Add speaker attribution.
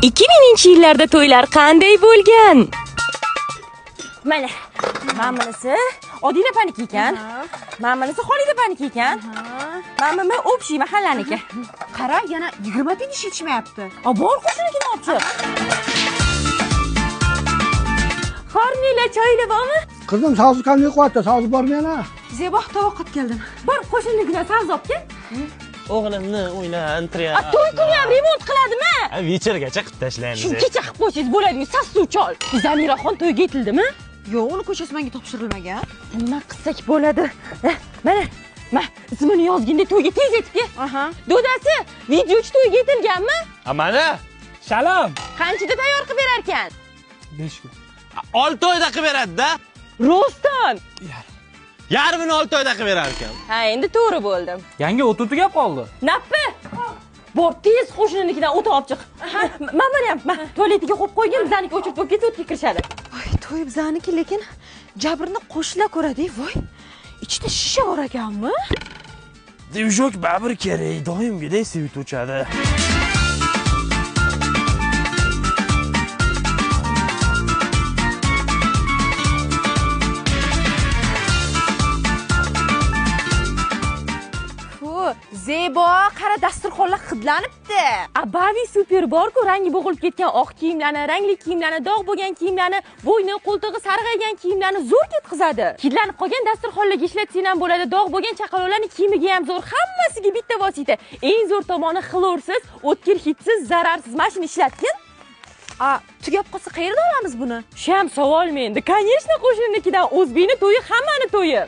Speaker 1: 2000-yillarda to'ylar qanday bo'lgan? Mana, mana bunisi Odina paniki ekan. Mana bunisi Xolida paniki ekan. Mana bu общий mahallaniki.
Speaker 2: Qara, yana 20 ta idish yetishmayapti.
Speaker 1: A bor qo'shnikini olib chiq. Xormila choyla bormi?
Speaker 3: Qizim savzi qanday qo'yapti? Savzi bormi yana?
Speaker 2: Zebo, tovoq qilib keldim.
Speaker 1: Bor, qo'shnikidan savzi olib kel.
Speaker 4: O'g'limni o'ylantiryapti.
Speaker 1: To'y kuni ham remont qiladimi?
Speaker 4: Вечерgacha qilib tashlaymiz.
Speaker 1: Shu kecha qilib qo'ysangiz bo'ladi-yu, sassuv chol. Zamiraxon to'yga yetildimi?
Speaker 2: Yo'q, uni ko'chasi menga topshirilmagan.
Speaker 1: Nima qilsak bo'ladi? Mana, ma ismini yozginda to'yga tez yetib kel.
Speaker 2: Aha.
Speaker 1: Dodasi, videochi to'yga yetilganmi?
Speaker 4: A mana,
Speaker 5: Shalom.
Speaker 1: Qanchada tayyor qilib berar ekan?
Speaker 5: 5 kun.
Speaker 4: 6 oyda qilib beradi-da.
Speaker 1: Rostdan.
Speaker 4: Yarmini 6 oyda qilib berar ekan.
Speaker 1: Ha, endi to'g'ri bo'ldim.
Speaker 5: Yangi o'ti tugab qoldi.
Speaker 1: Nappi. Bor, tez qo'shninikidan o't olib chiq. Men buni ham tualetiga qo'yib qo'ygin, bizaniki o'chirib bo'lib ketsa o'tga kirishadi.
Speaker 2: Voy, to'y bizaniki, lekin jabrni qo'shila ko'radi, voy. Ichida shisha bor ekanmi?
Speaker 4: Divjok baribir kerak, doimgidek svet o'chadi.
Speaker 2: Zebo, qara dasturxonlar hidlanibdi.
Speaker 1: Abavi super bor-ku, rangi bo'g'ilib ketgan oq kiyimlarni, rangli kiyimlarni, dog' bo'lgan kiyimlarni, bo'yni, qo'ltig'i sarg'aygan kiyimlarni zo'r ketqizadi. Hidlanib qolgan dasturxonlarga ishlatsang ham bo'ladi, dog' bo'lgan chaqaloqlarning kiyimiga ham zo'r, hammasiga bitta vosita. Eng zo'r tomoni xlorsiz, o'tkir hidsiz, zararsiz. Mana shuni ishlatgin.
Speaker 2: A, tugab qolsa qayerdan olamiz buni?
Speaker 1: Shu ham savolmi endi? Конечно, qo'shninikidan. O'zbekning to'yi hammani to'yi.